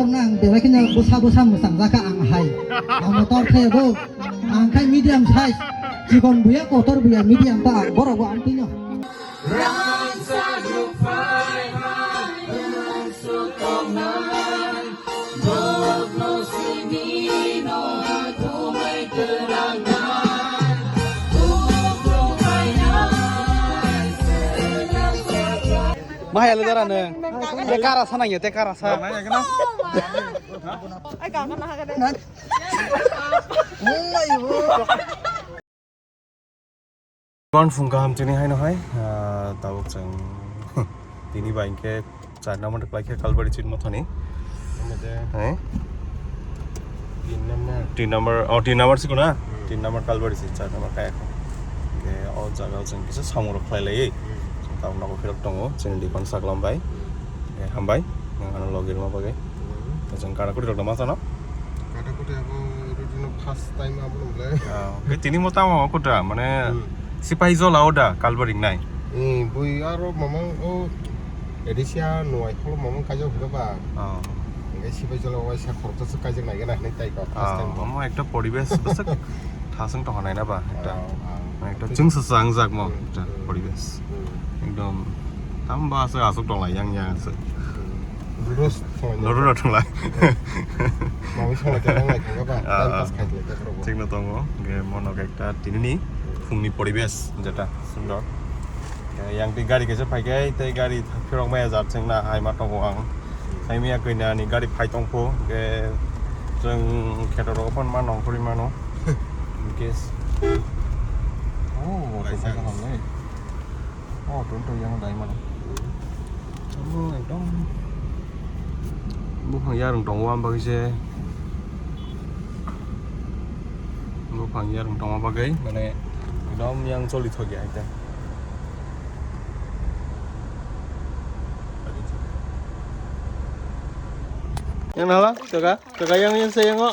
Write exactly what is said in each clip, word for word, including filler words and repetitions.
Ang belai kheno bwsa bwsa mwchang jakha ang hai. Ang motor khe bo. Ang khai medium size. Chikon buya kotor buya medium ta ang borok bo ang tino. Mahai le dara ne. Te kara sa nang ya, te kara sa. Ai ka ka na ha ka de. Kon phung kaham tini hai no hai, ah, tabuk chwng tini bai khe char number kwlai khe Kalbari Chinmothani. Hai? Tin number. Tin number, oh, tin number sikuna? Hmm. Tin number Kalbari si, char number kaya kho. Khe o jaga o chwng kisa samung rok khlai lai. Hmm. Chwng tabuk nogo philok tongo, chwng di kon saklam bai. Hmm. Khe hambai, nang ano logi rwma bagwi. Hmm. Khe chwng kara kuri rok no ma chano? Kara kuri abo rwdino first time abo nung le. Ah, khe tini mo tamo kuta, mane Hmm. Sipai Jola o da, Kalbari nai. Eh, bui aro mamang o Edisia nuai kholo mamang kaijak hwnkha ba. Oh. Hwnkhe Sipai Jola waisa khoroksa se kaijak nai gana hinwi tai kok first time. Oh, omo ekta poribesh bwswk thaswng tongkha naina ba ekta. Oh, oh. Ekta chwngsa chwng jak mo Hmm, ekta hmm. Poribesh. Hmm. Ekdom tamo ba aswk aswk tong lai yang yang aswk. Hmm. Noodles thonglai. Noodles rok thonglai. Mamwi songlai khe nang lai thangkha ba, Ah, time ah. Pass khai lai khe borok bo. Thikno tongo. Hwnkhe monok ekta tinini phungni poribesh jeta sundor. Yang twi gari kaisa phai khe, tei gari phirok maya jar chwngna hai ma tongo ang. Hai miya kwi nani gari phai tong pho, hwnkhe chwng kheto rok phano ma nong phuri mano. In case. Oh, By chwng chance. Kaham le. Oh, tong tong yang dai mano. Omo ekdom buphang yarwng tongo, am bagwi se buphang yarwng tongma bagwi mane ekdom yang choli thok ya ekta. Yang nala, kaka, kaka yang yang se yang o.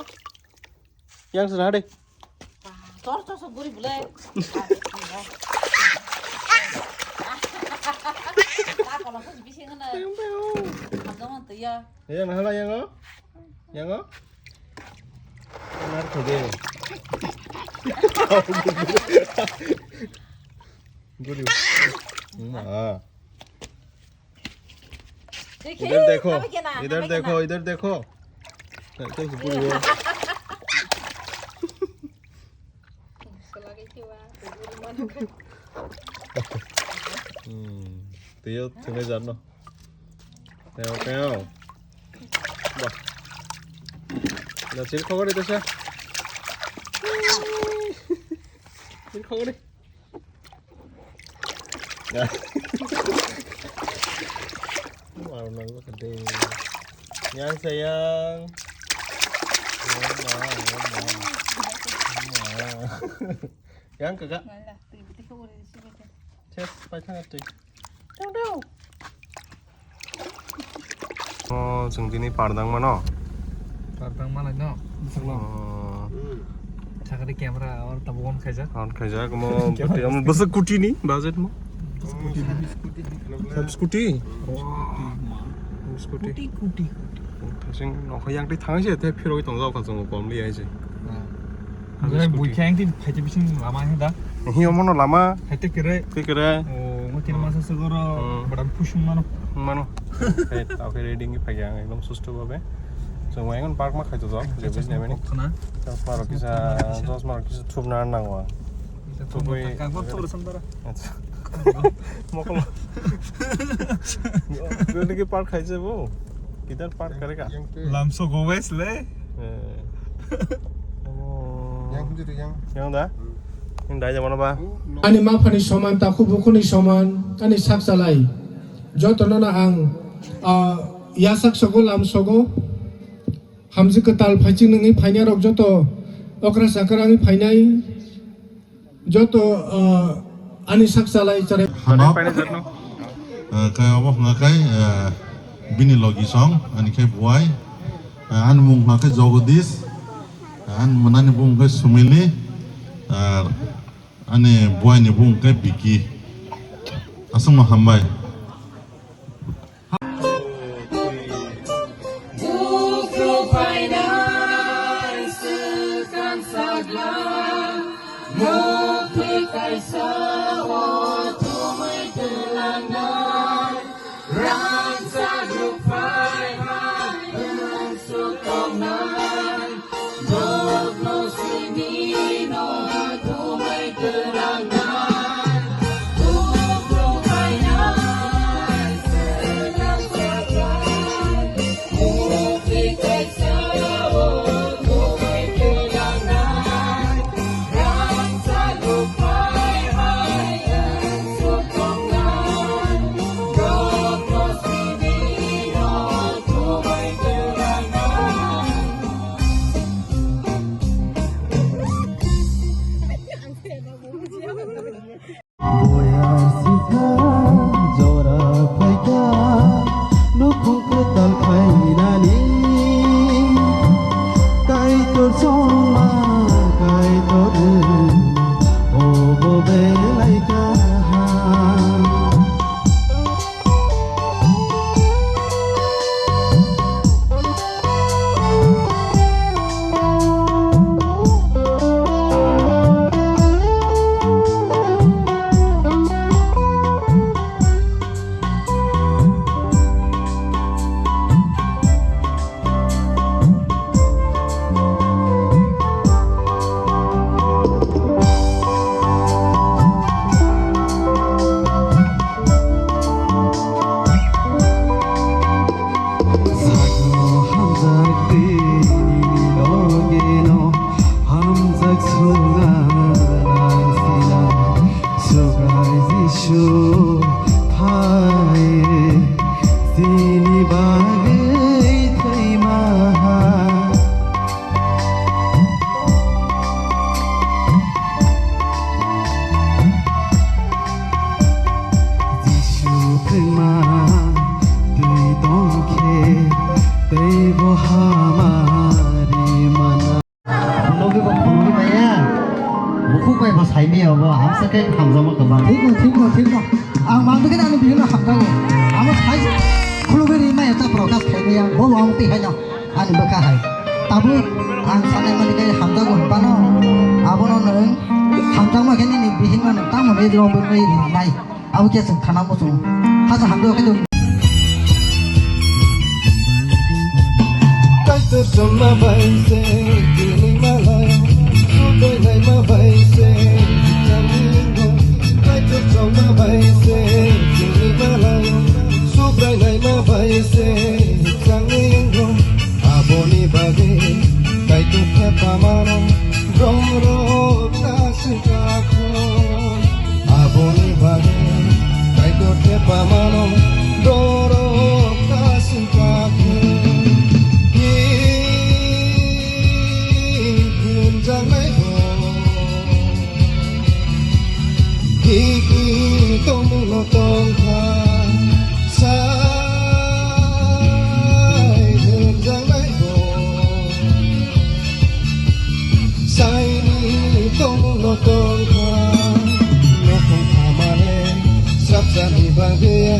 Yang sana deh. Tor tor sok guri bulai. Yang pew. Hamjong twi ya. Yang nala yang o. Yang o. Nar thode. Guri. Ma. इधर देखो, इधर देखो, इधर देखो। Hmm, twiyo thwngwi jar no. Teo, teo. Bah. Na, chil khogori to sa. Chil khogori. Wow, nang ko ding. Yang sayang. Yang ma, yang ma. Yang ma. Yang kaka. Ses, pai thang atwi. Dong, dong. O, chwng tini pardang mano. Pardang mano no. Bwswk no. O. Sakari camera or tabuk on khaijak. On khaijak, omo, omo bwswk kutini budget mo. Scooty. Scooty. Scooty. Kuti, kuti, kuti. Thasing nokha yang twi thang se, tei phirogwi tongjak kha chwng kom li ai se. Hwnkhe bui khe ang twi phaite bising lama he da. Hi omono lama. Phaite kere. Tei kere. O, mo tin masa segoro Hmm. Badam pusung mano. Mano. Hey, tao khe ready ngi phai ang ekdom susto babe. So, mo engon park ma khai to jok, je bis nemeni. Khna. Chosma rok kisa, chosma rok kisa thupna nango. Thupui. Kangkor thupur sandara. Acha. Mokol. Gari ki park khai se bo. Kidhar park karega? Lamso go wes le. Eh. Oh. Yang kunju tu yang. Yang da? Hmm. Yang da jamano ba? Oh, no. Ani maphani soman, takhu bukhuni soman, ani sak chalai. Jotono no ang, ah, yasak sogo, lam sogo. Hamjwk kwtal phaiching nungwi phainai rok joto okra chakra wngwi phainai. Joto, ah, ani sak chalai chare. Hano, ah, khe obo hwnga khe, ah, bini logi song, ani khe buai, ah, ani mung hwnga khe Jagadish, ah, ani mwnani bung khe Sumili, ah, ani buai ni bung khe Vicky. Aswkno hambai. Hamjak tini loge no hamjak suna nangsina Subrai Jisu thai tini bagwi thwima ha. Jisu thwima twi tongkhe teibo hamari mana. Phunugwi bo phunugwi maya. Bukhuk bai bo saimaya obo, amsa khe hamjakma kwbang. Thik no, thik no, thik no. Ang manbikhe ani bihikno hamjago. Amo sai khulugwi ri maya ta broadcast khaimaya, bo wng twi haino. Ani bwkha hai. Tabuk ang sanai mani khe hamjago hinphano, abono nwng hamjakma khe nini bihikno nwng tamo rwi rw bai rinai. Abo khe chwng khana muchungo. Hasa hamjago khe nwng. Kaitor chongma bai se tini malai, subai naima bai se changni wngkho. Kaitor chongma bai se tini malai, subai naima bai se changni wngkho. Aboni bagwi Kaitor thepa mano, romrok ta swkakho. Aboni bagwi Kaitor thepa mano, romrok ta swkakho. Ki hwnjaknai bo. Kiki tongmungno tongkha, sai hwnjaknai bo. Saini tongmungno tongkha, nokhung thamale, srapsani bagwi ya,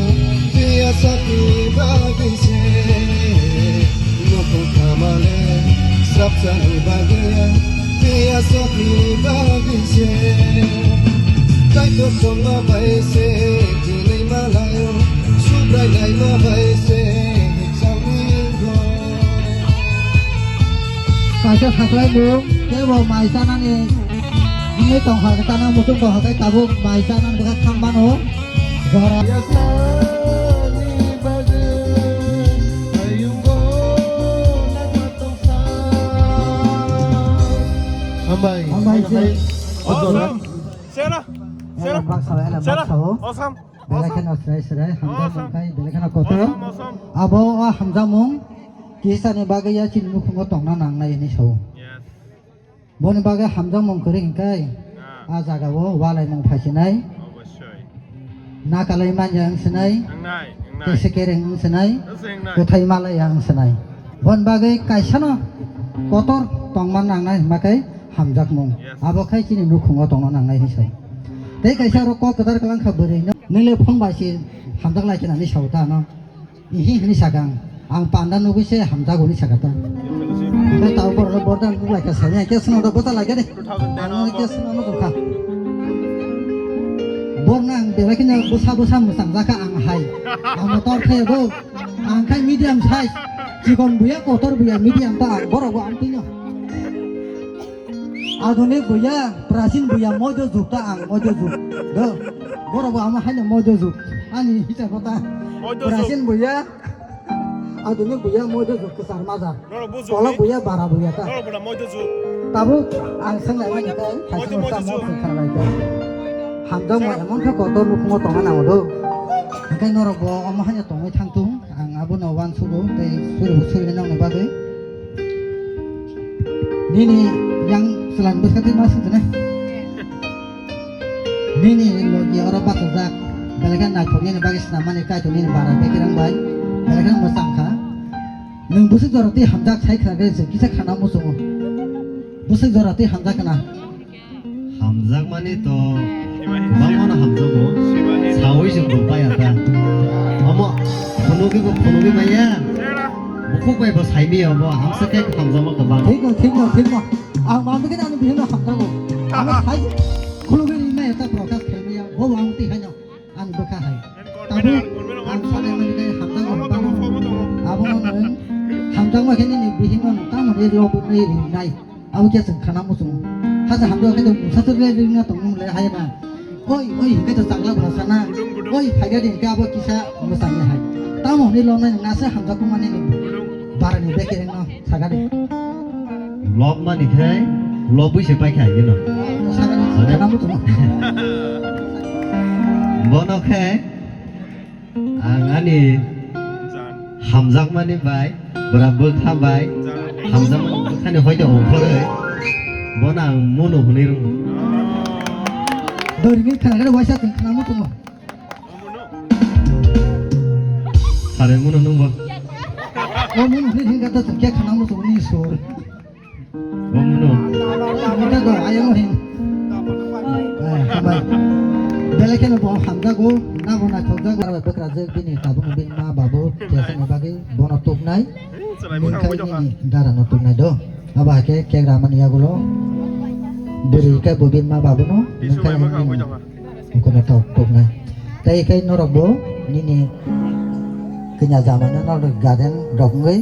phiya sakni bagwi se. Nokhung thamale, srapsani bagwi ya, phiya sakni bagwi se. Kaitor chongma bai se, tini malayo, Subrai naima bai se, changni wngkho. Kaisa saklai mung, tei bo mai chanani wngwi tongkha, chana muchung tongkha, tei tabuk mai chanani bwkha thang mano. Jora. Hambai. Hambai se. Awesome. Sera. Sera. Elak baksa, elak baksa o. Awesome. Belai kheno srai srai, hamjakmung khai, belai kheno kotor. Awesome, awesome. Abo o hamjakmung kisani bagwi ya chini nukhungo tongna nangnai hinwi sao. Yes. Boni bagwi hamjakmung kwrwi hwnkhe, ah, a jagao walaimung phaisinai. Obosoi. Nakalai manya wngsinai. Wngnai, wngnai. Kese kereng wngsinai. Wngse wngnai. Kwthai malaya wngsinai. Boni bagwi kaisano kotor tongma nangnai hwnba khe hamjakmung. Yes. Abo khai chini nukhungo tongna nangnai hinwi sao. Tei kaisa oro kok kwdar kwlang kha bwrwino. Nwng le phone bai se hamjak lai khe nani sao ta no. Ihi hini sakang, ang panda nugwi se hamjago hini saka ta. Hingke tao borok borda nuglaika sani, hingke swnamda bwsa laika de. Ang hingke swnamno tongkha. Borna ang belai kheno bwsa bwsa mwchangjakha ang hai. Ang motor khe bo, ang khai medium size, chikon buya, kotor buya, medium ta ang borok bo ang tino. Adhunik buya, prasin buya, modhyo jug ta ang, modhyo jug. Do, borok bo amo haino modhyo jug. Ani hisab kota. Modhyo jug. Prasin buya, adhunik buya, modhyo jug kwchar majak. Norok bujo. Kolok buya, bara buya ta. Norok buna modhyo jug. Tabuk ang sanglai mani kai, modhyo, modhyo jug. Hamjakma emon khe kotor nukhungo tongna nango do. Hingke norok bo omo haino tongwi thang thung. Ang abono uansugo tei suribo surina nokni bagwi. Nini yang chwlang bwskango ma swngchana? Nini logi oro bachajak. Belai khe naithok nini bagwi swnam mani Kaitor nini bara bekerang bai. Belai khe mwchang kha. Nwng bwswk jora twi hamjak sai khna khe se kisa khana muchungo. Bwswk jora twi hamjak khna. Hamjakmani to kwbangmano hamjago. Saui chwng tong paya ta. Omo phunugwi bo phunugwi maya. Bukhuk bai bo saimaya omo. Hamsa khe hamjakma kwbang. Thik no, thik no, thik no. Ang manbikhe ani bihikno hamjago. Ano sai khulugwi ri maya ta broadcast khaimaya. Bo ang twi haino. Ani bwkha hai. Tabuk ang sanai mani khe hamjakma hinphano, abono nwng hamjakma khe nini bihikno nwng tamo rwi rw rinai. Abo khe chwng khana muchungo. Hasa hamjakma khe nwng bwsa chwrwlwi ringna tongmung le hai na. Oi, oi, hinkhe to chakla bwla sana. Oi, phaiga di hinkhe abo kisa mwchangni hai. Tamo hwnwi longnai nwng nase hamjakma nini. Barani bekereng no sagani. Lobmani khe lobwi se paikha gino. Sagani. Ane. Kanamu tumo. Bono khe ang ani hamjakmani bai, bwra bwkha bai, hamjakmani bwkhani hoite ongkhorwi bono ang munu hwnwi rwngo. Dorimi khana waisa khanamu tumo. Sare munu nungbo. O munu hwnwi hwnwi gata chukya khana muchungni sur. O munu. Mita do ayang hin. Eh, hambai. Belai kheno bo hamjago, nabo naithokjago. Bai bwkrajwk bini tabukno bini ma babu kesa ni bagwi bono tuknai. Nini dara no tuknai do. Abo hakhe kek ramani yagulo. Bwrwi khe bo bini ma babu no. Nini Kono tok tok nai. Tai kai norok bo nini kanya jamana norok garden rok ngai.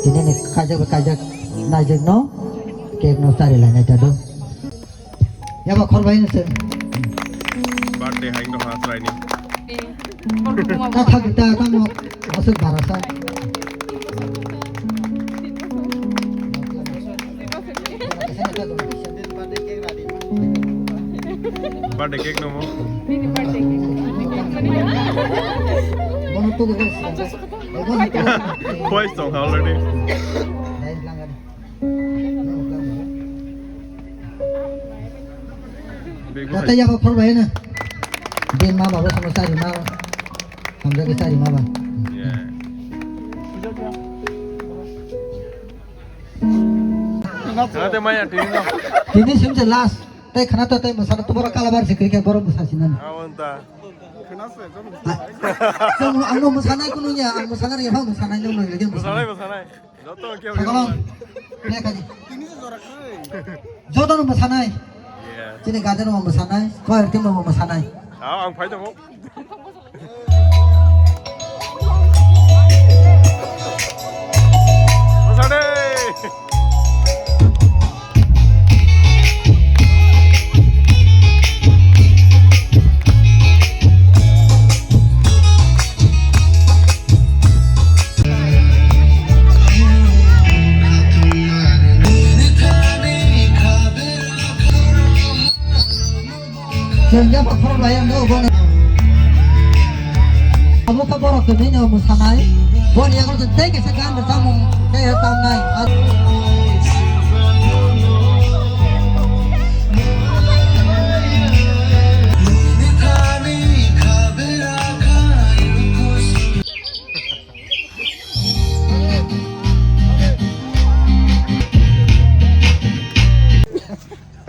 Tini ni kajak kajak naijak no cake no chari lai nai ta do. Yaba khor bai nse. Birthday hai no ha try ni. Ta thak ta ta mo asuk barasa. Birthday cake no mo. Bono to de. Boys song already. Kata ya ba khor bai na. Din ma baba sama sari ma. Hamja ke sari ma ba. Yeah. Ate maya tini no. Tini sim se last. Tai khana to tai masana to boro kalabar se kri khe boro musa sinan. Awon ta. Ang no musanai kunu ya, ang musanai ya, musanai no lagi musanai. Musanai, musanai. Joto ke. Sakalong. Ne kaji. Joto no musanai. Yeah. Chini gajar no musanai, choir team no musanai. Ah, ang phai tongo. Chwng ya ba khorok lai ang do bono. Abo khe borok kwbwino mwsanai. Boni yago tei kaisa gan rwchapmung tei tamnai.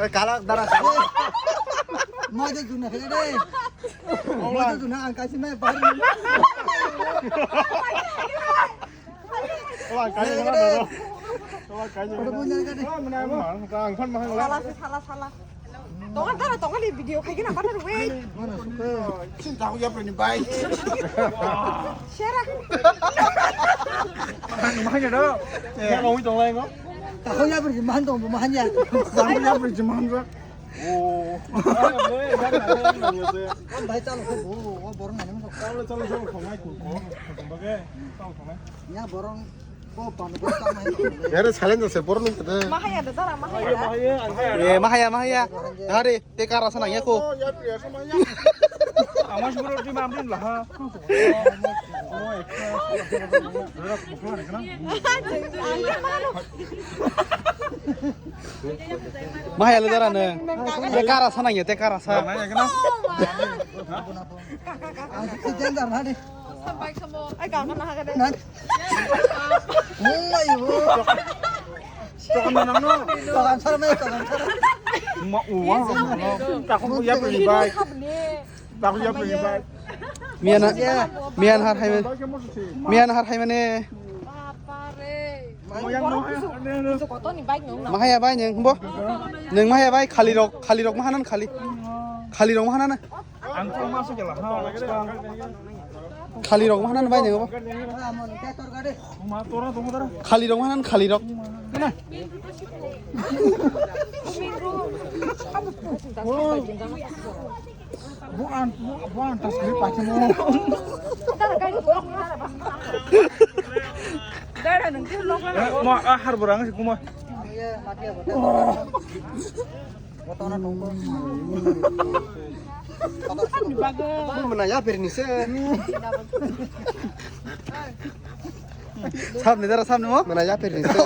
Kala dara. Mojo juna khele de. Mojo juna ang kaisi mai bar. Ola kai jana. Ola kai jana. Ola kai jana. Ola kai jana. Ola kai jana. Sala, sala, sala. Tongan tara, tongan ni video khai gina, mana ruwe? Sin tahu ya, bro, ni bai. Share. Mana do? Ya, mau itu lain kok. Tahu ya, bro, mana dong, mana ya? Tahu ya, bro, mana, bro? Oh. Bhai, chalo, khe bo, o borok nani mo. Chalo, chalo, chalo, khongnai, khon, khon, khon, khon, khon, khon. Ya, borok. Yare silent ase, borok nung kete. Mahaya da dara, mahaya. Eh, mahaya, mahaya. Hari, te kara sana ya ko. Amas bro, di mamrin lah. Mahaya le dara ne. Te kara sana ya, te kara sa. Ang si jendar na di. Sampai kamu. Ai, kau kena kena. Nan. Umai bu. Tokan mana no? Tokan sar me, tokan sar. Ma uwa. Takut ya beli baik. Takut ya beli baik. Mian, mian har hai mane. Mian har hai mane. Bapare. Mahaya bai neng bo. Neng mahaya bai khali rok, khali rok mahanan khali. Khali rok mahanan. Ang kung masuk ya lah. Khali rok mahanan bai neng bo. Khali rok mahanan khali rok. Bukan, bukan tas kiri pakai mau. Mo a har borang si kuma. Mana ya perni se. Sabni dara sabni mo? Mana ya perni se.